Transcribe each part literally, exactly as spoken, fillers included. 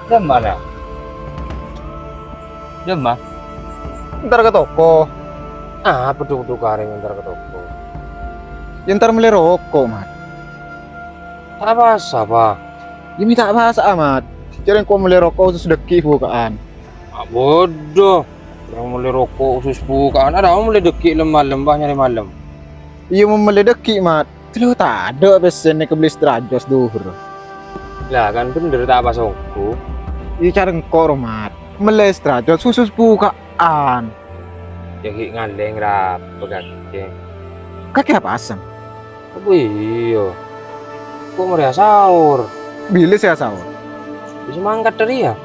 Dâmma, Nang? Dâmma? Entar ka toko. Apa dhu-, dhu karèng entar ka toko? Ya entar mellè roko', Mat. Ta' pasa, Pa? Ya mè' ta' pasa, Mat. Jhâ' rèng engko' mellè roko' khusus dâggi' buka'an. Ah, bodoh. Orang mellè roko' khusus buka'an. Ada orang mellè dâggi' lem-malem, Pa, nyarè malem. Iyâ, mon mellè dâggi', Mat. Tèlo tadâ' pèssèna kabellè setengah jus dhuhur. Lah, kan bhender ta' pas ongghu. Iyâ, carèng engko', Mat. Mellè setengah jus khusus buka'an. Ya, ghi' ngalèng, Rap, pagâghi. Kakè apa asem? Apa iyâ? Kok marè asaor? Bilâ sè asaor? Bisa mangkat dâri ya?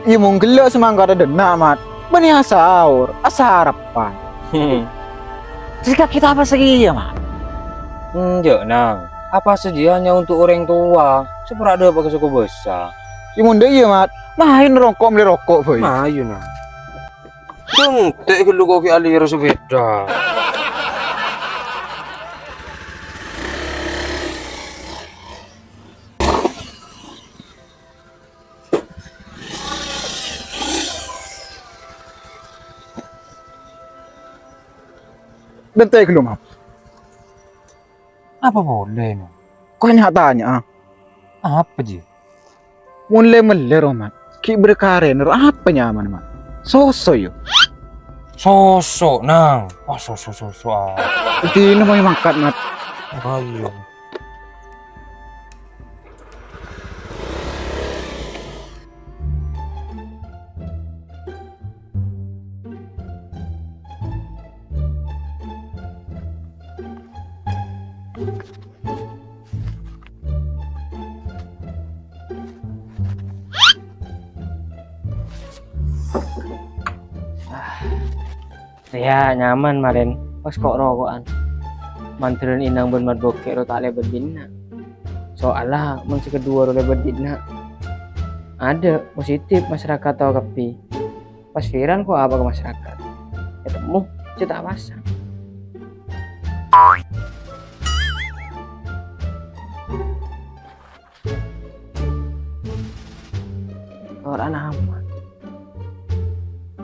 Iyâ, mon ghellâ' sè mangkat dâ' enna', Mat. Bânnè asaor, asarapan. Hmm. Terus kakè ta' apa sè iyâ, Mat? Enjâ', Nang. Apa sè jiyâ hanya untuk orang tua, sè pèra' dâpa' ka soko bâsa. Iyâ, mon dâ' iyâ, Mat. Mayu roko' mellè roko' bhâi. Mayu, Nang. Dântè' ghâllu kok ghi' alèro sepèda. Dântè' ghâllu, Mat. Apa polè, Nang? Kok nya-tanya, ah? Apa, Ji? Mon lè-mellè, ro, Mat. Ghi' bâdâ karèna, ro. Apa nyamana, Mat? Soso, yo? Soso, Nang. Wah, soso, soso, ah. Dina mau mangkat, Mat. Ayo. Rèya nyaman marèn, pas ko'-roko'an. Mandhârân Inang bân Mat Bokè ro ta' lèbât dinna'. Soalla mon sè kaduwâ ro lèbât dinna', adâ' positif masyarakat tao kabbhi. Pas viral ko' apa ka masyarakat? Ètemmo, cè' ta' pasang. Ora aman.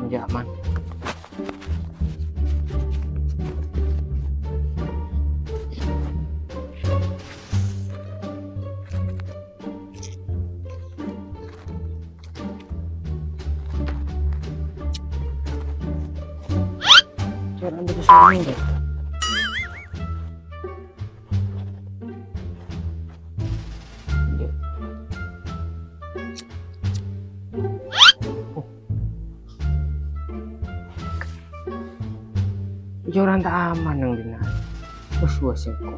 Nyaman. Jangan begitu sering deh. Joran ta' aman nang dinna'. Wes, wes, engko'.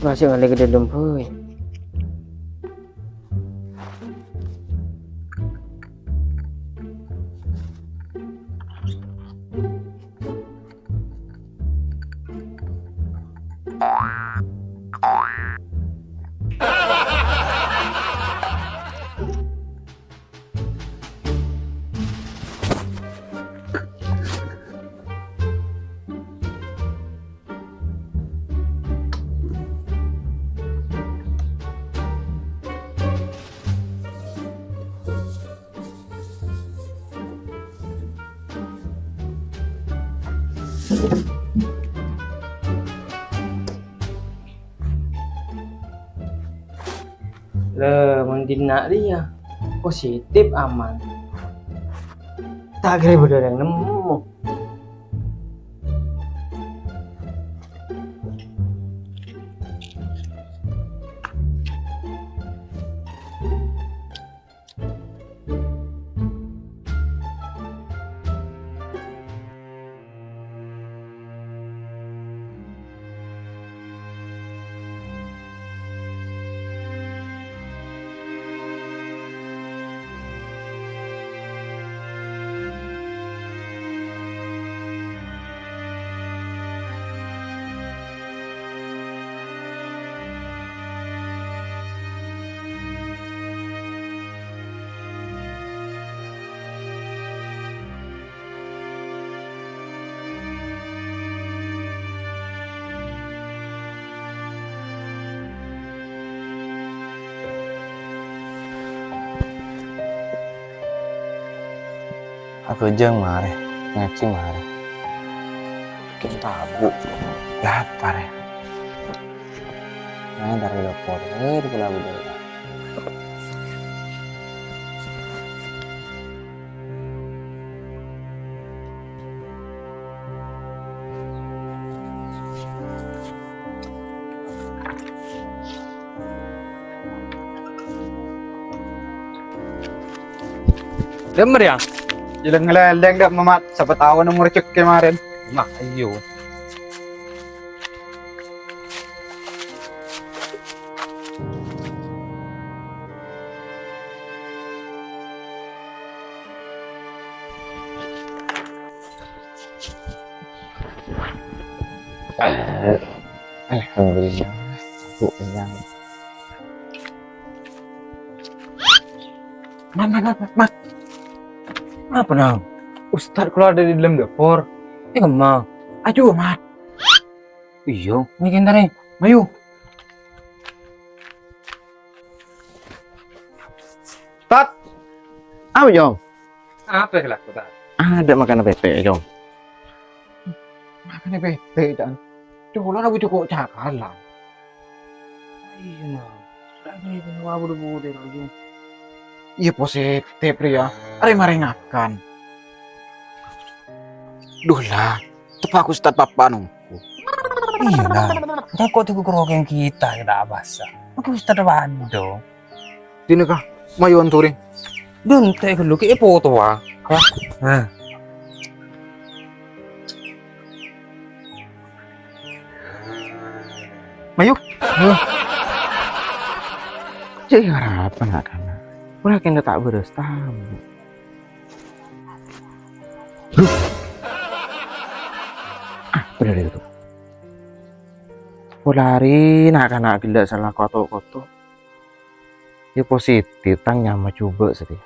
Masuk ngalih ke dalam, boy. Lè, mon dinna' rèya positif aman. Ta' kèra bâdâ orèng nemmo. Abhâjâng marè, ngajhi marè. Kèng tabu', lapar, yâ. Nah, entar ka dâpor, eh, di kalabu dâlem. Dâmmer, yâ? Jhâlâng-lèlèng dâ' Mamat, sapa tao nomor cèk kèmarèn. Nah, iyâ. Alhamdulillah, Bu, kenyang. Mat, Mat, Mat, Mat, Mat. Apa, Nang? Ustad keluar dari dalam dapur. Ini kemma? Ayo, Mat. Iya, ini kentare. Ayo. Tat. Apa, Jong? Apa sih laku, Tat? Ada makan pete, Jong. Makan pete, Tan. Coba lo cukup cakalan. Iya, nah. Sudah ini, ini, wah, bodoh-bodoh lagi. Iya, positif, Ri, ya. Are mare ngakan. Duh, lah. Tepa' aku Ustad Papa nunggu. Iya, nah. Engko' tuku kerokeng kita, kita abasa. Aku Ustad Wando. Dina ka, mayu anturi. Dun, te' ghâllu, ke' poto, wa. Wah. Nah. Mayu. Hah? Cek arapa, na'-kana'? Ora kena ta' bârâs tamu. Huh. Ah, bener itu. Polari na'-kana' ghellâ' sala koto-koto. Ya positif, tang nyama coba sateya.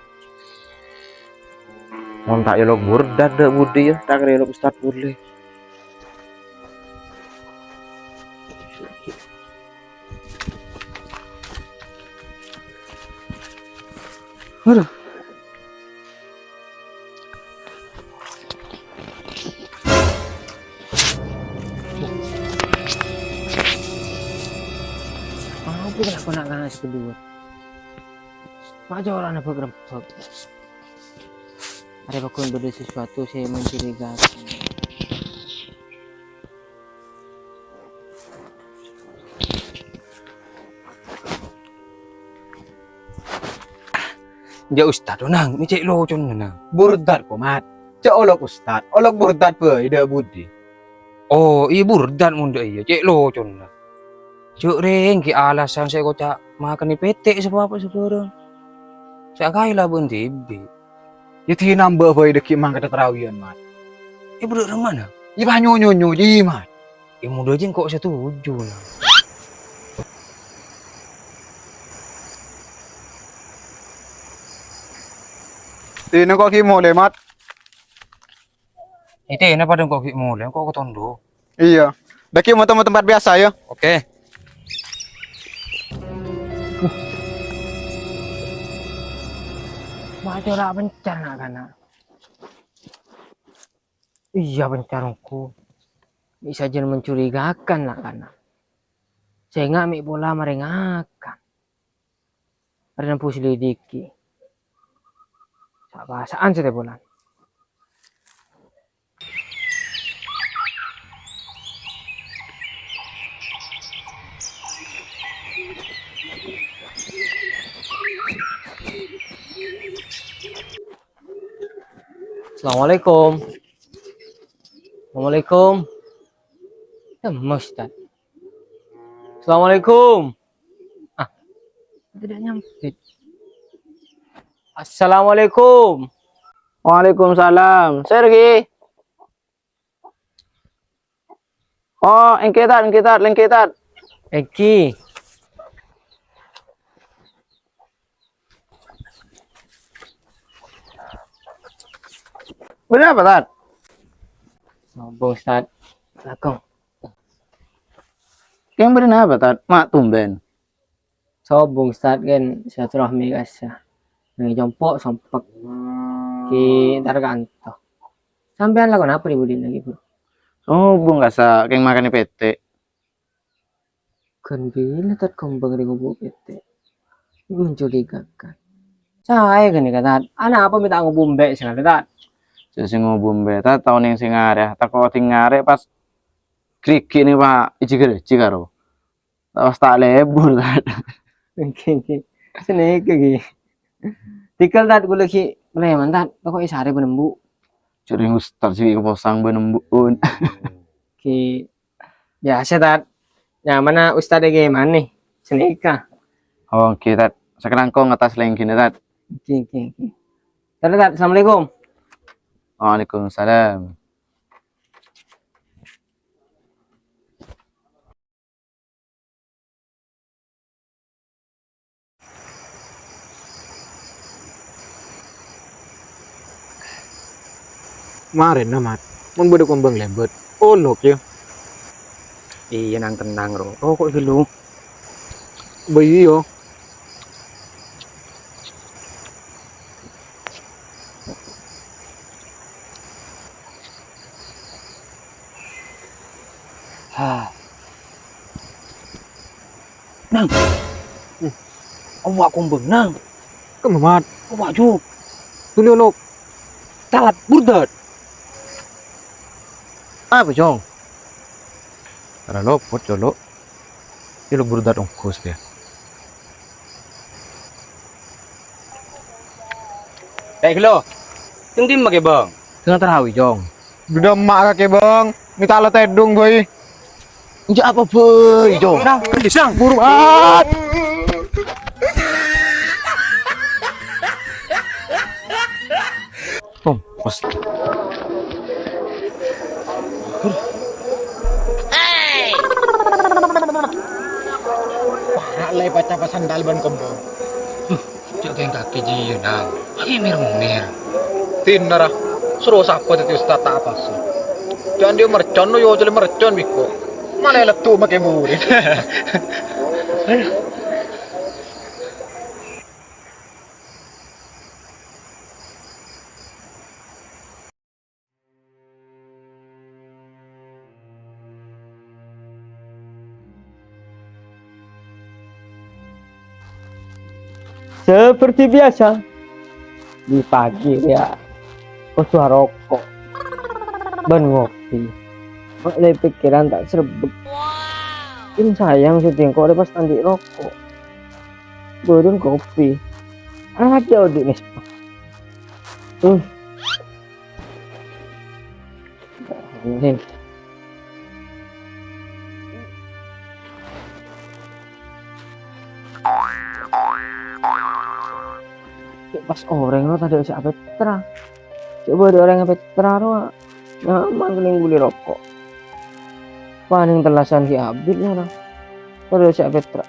Mon ta' yolok Burdat dâ' budi ya, ta' kèra yolok Ustad polè. Aduh. Apa kalakowan na'-kana' sè kedua? Ma' corana bâk-rebbâk. Arè paggun bâdâ sesuatu sè mencurigakan. Jâ' Ustad, Nang, mè' cè' locona, Nang. Burdat, Komat. Jâ' olok Ustad, olok Burdat bhâi dâ' budi. Oh, iyâ Burdat mon dâ' iyâ, cè' locona. Jâ' rèng ghi' alasan sè koca' makanè pètè' sabâ' apa sabârâng. Sè akaè la bân dhibi'. Yâ, dina amba' bhâi dâgghi' mangkada tarawiyan, Mat. È, bârâ' remmana? Yâ, pas nyo-nyonyo, Ji, Mat. È, moda jâ' engko' satuju, na. Dina engko' ghi' molè, Mat. Ètèna padâ engko' ghi' molè, engko' katondo. Iyâ. Dâgghi' moto tempat biasa, yâ. Oke. Ma' cora' pencar, na'-kana'. Iyâ, pencar engko'. Bisa jân mencurigakan, na'-kana'. Sènga' mè' pola marè ngakan. Arè nembu selidiki. Sa'-pasa'an satèya polana. Assalamualaikum. Assalamualaikum. Eh, Mas, Ustaz. Assalamualaikum. Ah, tidak nyampe. Assalamualaikum. Waalaikumsalam. Sergi. Oh, èngghi, Tad, èngghi, Tad, èngghi, Tad. Èngghi. Bâdâ apa, Tad? Sobung, Ustaz. Assalamualaikum. Kèng bâdâ napa, Tad? Ma' tombèn. Sobung, Ustaz, kan silaturahmi kassa. Neng compo' sompek. Di Tarkanto. Sampèyan lakon apa è budina, Ki, Bro? Oh, bungkasa kèng makanè pètè'. Ghân bilâ, Tat, Kombeng rèya ngobu pètè'? Mencurigakan. Saè ghânèka, Tat. Ana' apa mè' ta' ngobu embhâ' sakalè, Tat? Jhâ' sè ngobu embhâ', Tat, tao nèng sè ngarè'. Tako' odhi' ngarè' pas ghrighi' nè, Pa', èjhi-ghârâjhi karo. Pas ta' lebur, Tat. Èngghi, èngghi. Sanèka, Ki. Tèghâl, Tat, kaulâ ghi' preman, Tat. Tako' èsarè bân embu'. Jhâ' rèng ustad sè bi' kaposang bân embu'en. Ghi' biyasa, Tat. Nyamana ustad è kemma nè. Sanèka. Oh, èngghi, Tat. Sakalangkong attas lèngghina, Tat. Èngghi, èngghi, èngghi. Tat, Tat. Assalamualaikum. Waalaikumsalam. Marèna, Mat. Mon bâdâ Kombeng lèbât, olok, yâ. Iyâ, Nang, tennang, Ro. Roko' ghâllu. Bâ iyâ. Ha. Nang. Hmm. Awak Kombeng, Nang. Kemma, Mat? Awak, Jok. Tuli olok. Tat, burdât. Apa, Jong? Ora lopot, Jolo. Ilo burdât ongghus, ya. Kayak gelo. Teng dimma, Kè, Bang? Tengah tarawi, Jong. Duda emak kakè, Bang. Mita la tèdung, boy. Enjak apa, boy, Jong? Nah, Sang. Buru, Mat. Kompos. Para' la èpacapa sandal bân Kombeng. Huh, jhâ' kèng kakè jiyâ, Nang. Ayo, mir-mir. Dinara, soro sapa dhâddhi ustad ta' apasa. Jhâ' andi' mercon, yo cali mercon, biko. Mana leddhu makè murid. Seperti biasa, di pagi rèya kodhu aroko' bân ngopi. Ma' lè pèkkèran ta' srebbhek. Kin sayang sè tèngko rè pas ta' andi' roko'. Bârung kopi. Ada odi' nèspa. Hmm. Nih. Cè' pas orèng rowa tadâ' sè apètra. Cè' bâdâ orèng apètra rowa, nyaman kennèng ghuli roko'. Palèng tellasan ghi' abit nyara. Tadâ' sè apètra.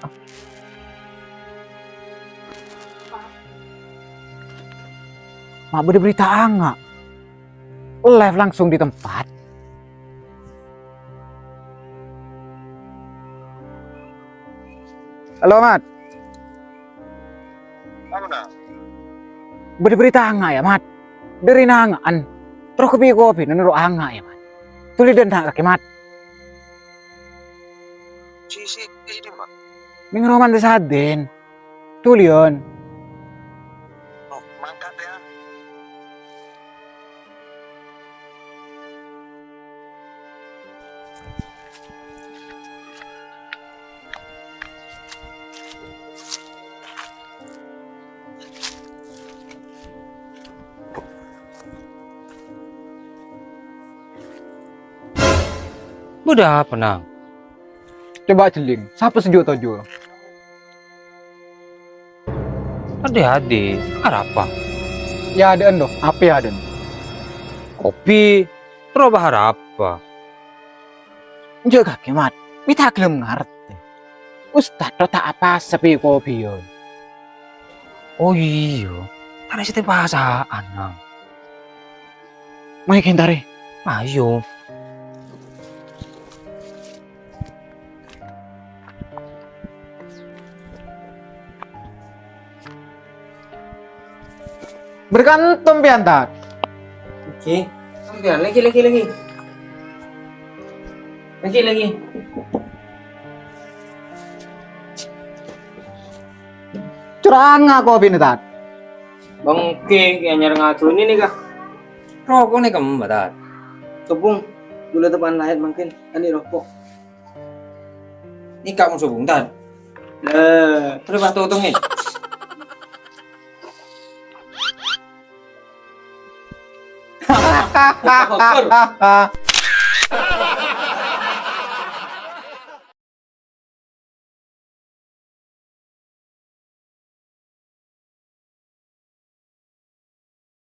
Ma' bâdâ berita anga'. Live langsung di tempat. Halo, Mat. Apa, Nak? Bâdâ berita anga', yâ, Mat. Dâri nanga'an. Terro kopi-kopi noro' anga', yâ, Mat. Tuli dântang kakè, Mat. Si, si, si, di, Mat. Neng roman sadin. Tulion. Oh, mangkat ya. Bâdâ apa, Nang? Coba jhelling, sapa sè jhu-toju? Adhi'-adhi', arapa? Yâ, adâ'ân, do. Apa yâ, adâ'ân? Kopi, terro bâ' arapa? Enjâ' kakè, Mat. Mè' ta' ghellem ngartè. Ustad rowa ta' apasa pè-kopiyon. Oh, iyâ. Tadâ' sè tèpasa'an, Nang. Mayu kèntarè. Ayo. Berkantem pian, Tad. Oke. Sampeyan lagi, lagi, lagi. Lagi, lagi. Curanga kopina, Tad. Bengke, kayak nyerang atu ini nih, Kak. Rokok nih kemma, Tad. Sobung, dulu tepan lahir mungkin, ini rokok. Ini kamu sobung, Tad. Eh, terus pas tutung nih.